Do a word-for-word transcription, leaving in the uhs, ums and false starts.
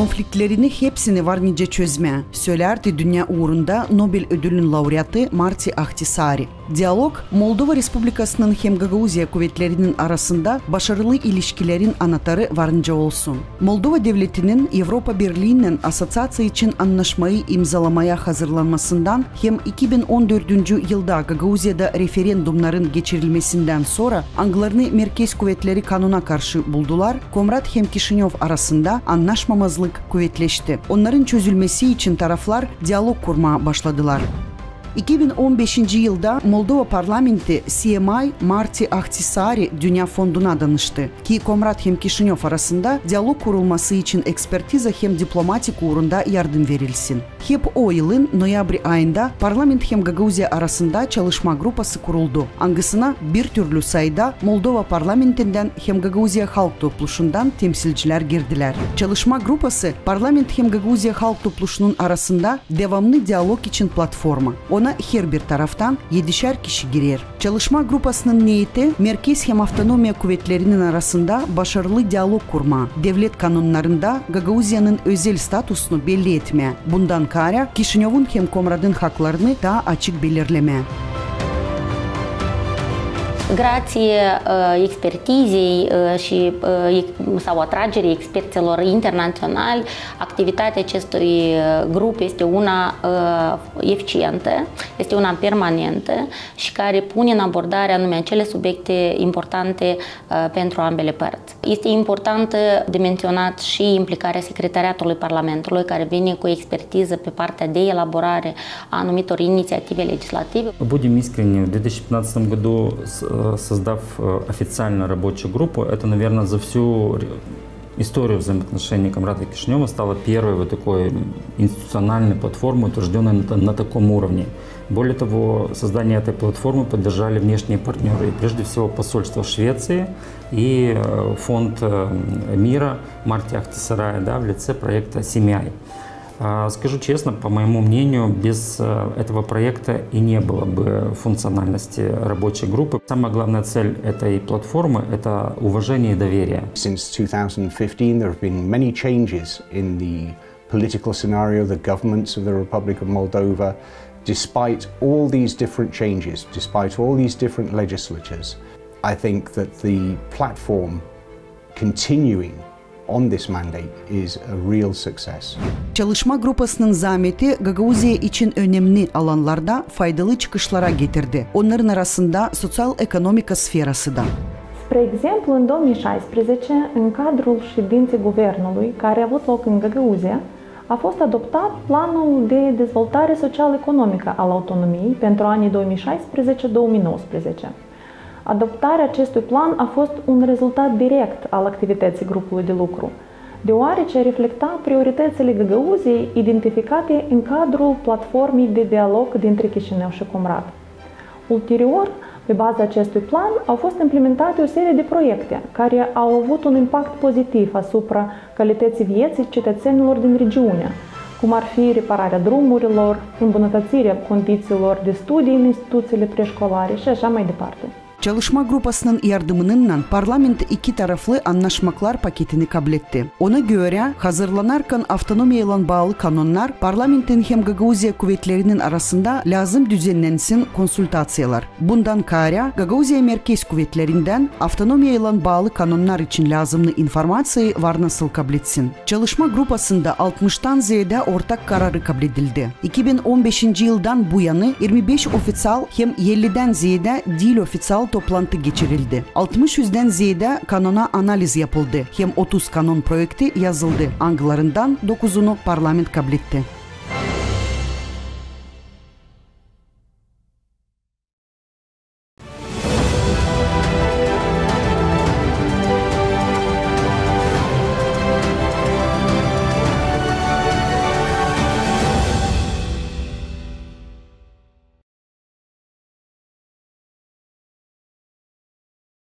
Konfliktlerini hepsini var nicä çözmää, sölärdi dünnä uurunda Nobel ödülün laureatı Martti Ahtisaari. Dialog Moldova Respublikasının hem Gagauziya kuvetlerinin arasında başarılı ilişkilerin anatarı var nicä olsun. Moldova devletinin Evropa Birliinnän asosiaţiya için annaşmayı imzalamaya hazırlanmasından hem iki bin on dördüncü yılda Gagauziyada referendumnarın geçirilmesindän sora, angılarını merkez kuvetleri kanona karşı buldular, Komrat hem Kişinöv arasında annaşmamazlık kuvetleşti. Onnarın çözülmesi için taraflar dialog kurmaa başladılar. İki bin on beşinci yılda Moldova parlamenti C M I Martti Ahtisaari Dünnä fonduna danıştı, ki Komrat hem Kişinöv arasında dialog kurulması için ekspertiza hem diplomatik uurunda yardım verilsin. Hep o yılın noyabr ayında parlament hem Gagauziya arasında çalışma grupası kuruldu, angısına birtürlü sayıda Moldova parlamentindän hem Gagauziya Halk Topluşundan temsilcilär girdilär. Çalışma grupası parlament hem Gagauziya Halk Topluşunun arasında devamnı dialog için platforma. Ona herbir taraftan edişär kişi girer. Çalışma grupasının neeti merkez hem avtonomiya kuvetlerinin arasında başarılı dialog kurmaa, devlet kanonnarında Gagauziyanın özel statusunu belli etmää, bundan kaarä Kişinövun hem Komratın haklarını taa açık belirlemää. Grație, ă, expertizei, ă, și, ă, ex-, sau atragerii experților internaționali, activitatea acestui, ă, grup este una, ă, eficientă, este una permanentă și care pune în abordare anume acele subiecte importante, ă, pentru ambele părți. Este important de menționat și implicarea Secretariatului Parlamentului, care vine cu expertiză pe partea de elaborare a anumitor inițiative legislative. Будем искренни, в две тысячи пятнадцатом году, с-, э, создав, э, официально рабочую группу, это, наверное, за всю ре-, историю взаимоотношений Комрата и Кишинёва стало первой вот такой институциональной платформой, утверждённой на та-, на таком уровне. Более того, создание этой платформы поддержали внешние партнёры, и прежде всего посольство Швеции и, э, фонд, э, мира Марти Ахтисарая, да, в лице проекта C M I. А, скажу честно, по моему мнению, без, э, этого проекта и не было бы функциональности рабочей группы. Самая главная цель этой платформы — это уважение и доверие. Since two thousand fifteen, there have been many changes in the political scenario, the governments of the Republic of Moldova. Despite all these different changes, despite all these different legislatures, I think that the platform continuing on this mandate is a real success. Çalışma grupasının zaameti Gagauziya için önemni alanlarda faydalı çıkışlara getirdi. Onnarın arasında soţial-ekonomika sferası da. Spre exemplu, în două mii șaisprezece, în cadrul ședinței guvernului, care a avut loc în Găgăuzia, a fost adoptat planul de dezvoltare social-economică al autonomiei pentru anii două mii șaisprezece două mii nouăsprezece. Adoptarea acestui plan a fost un rezultat direct al activității grupului de lucru, deoarece reflecta prioritățile Găgăuziei identificate în cadrul platformei de dialog dintre Chișinău și Comrat. Ulterior, pe baza acestui plan, au fost implementate o serie de proiecte care au avut un impact pozitiv asupra calității vieții cetățenilor din regiune, cum ar fi repararea drumurilor, îmbunătățirea condițiilor de studii în instituțiile preșcolare și așa mai departe. Çalışma grupasının yardımınnan parlament iki taraflı annaşmaklar paketini kabletti. Ona görä, hazırlanarkan avtonomiyaylan baalı kanonnar, parlamentin hem Gagauziya kuvetlerinin arasında lääzım düzennensin konsultaţiyalar. Bundan kaarä, Gagauziya merkez kuvetlerindän avtonomiyaylan baalı kanonnar için lääzımnı informaţiyayı var nasıl kabletsin. Çalışma grupasında altmıştan zeedä ortak kararı kabledildi. İki bin on beşinci yıldan bu yanı irmi beş ofiţial hem ellidän zeedä diil ofiţial toplantı geçirildi. Altmış üzdän zeedä kanona analiz yapıldı hem otuz kanon proekti yazıldı, angılarından dokuzunu parlament kabletti.